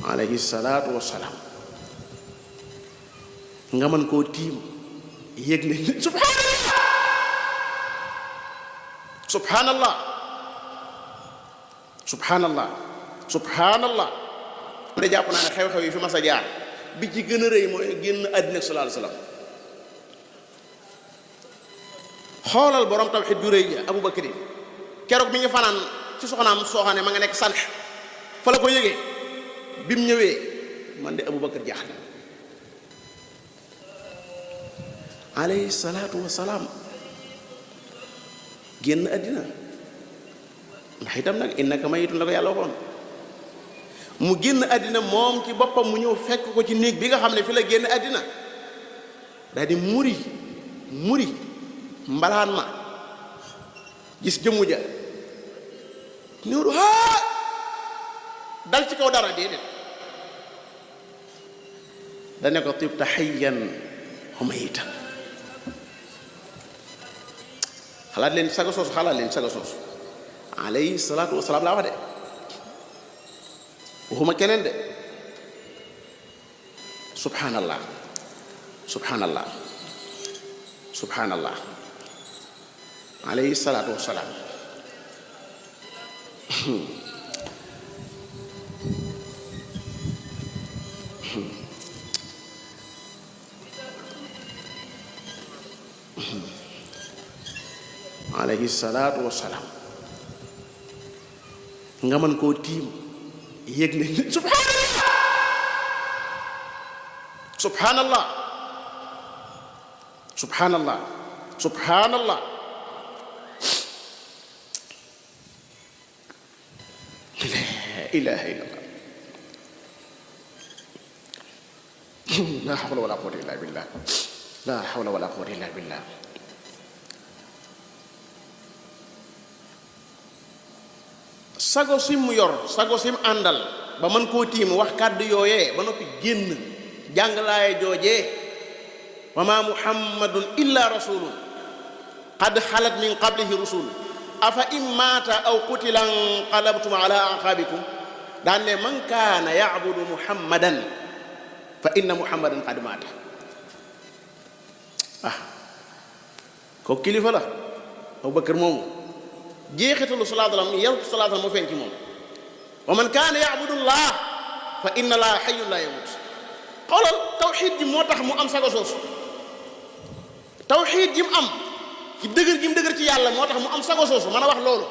alayhi salaatu wassalaam nga mën koo tiim yëg ne subhanallah subhanallah subhanallah da jàpp naa ne xew-xew yi fi mas a jaar bi ci gën a rëy mooy génn àddina sallallahu alayhi wasallam xoolal borom tawhid du rëy ja Abu Bakri keroog bi ñu fanaan ci soxnaam sooxane ma nga nekk sànq fa la ko yëgee bi mu ñëwee man de Abu Bakar jaaxle alayhi salaatu wassalaam génn àddina ndax itam nag innaka mayitun la ko yàlla waxoon mu génn àddina moom ci boppam mu ñëw fekk ko ci néeg bi nga xam ne fi la génn àddina daal di muri mbalaan ma gis jëmmu ja néeru haa dal ci kaw dara déedéet da ne ko tibta hayyan wa mayitan xalaat leen saga soosu alayhi salaatu wasalaam laa wax de waxuma keneen de subhanallah subhanallah subhanallah alayhi salaatu wasalaam alayhi salaatu wasalaam nga mën koo tiim yëg ne subhanallah subhanallah subhanallah la ilaha illallah la hawla wala quwwata illa billah la hawla wala quwwata illa billah sago sim mu yor sago sim àndal ba mën koo tiim wax kàddu yooyee ba noppi génn jàngalaaye joojee wa ma muhammadun illa rasulun qad xalat min qablihi rusul afa in maata aw qutila inqalabtum ala aqabikum daan ne man kaana ya'budu muhammadan fa inna muhammadan qad maata ko kilifa la Abubakar moomu jeexitalu sallallahu alayhi wa sallam yaru sallallahu alayhi wa sallam moo feeñ ci moom wa man kaana ya'budu allah fa inna allaha hayyun la yamut xoolal tawxiid ji moo tax mu am sago soosu tawxiid ji mu am ci dëgër gi mu dëgër ci yàlla moo tax mu am sago soosu mën a wax loolu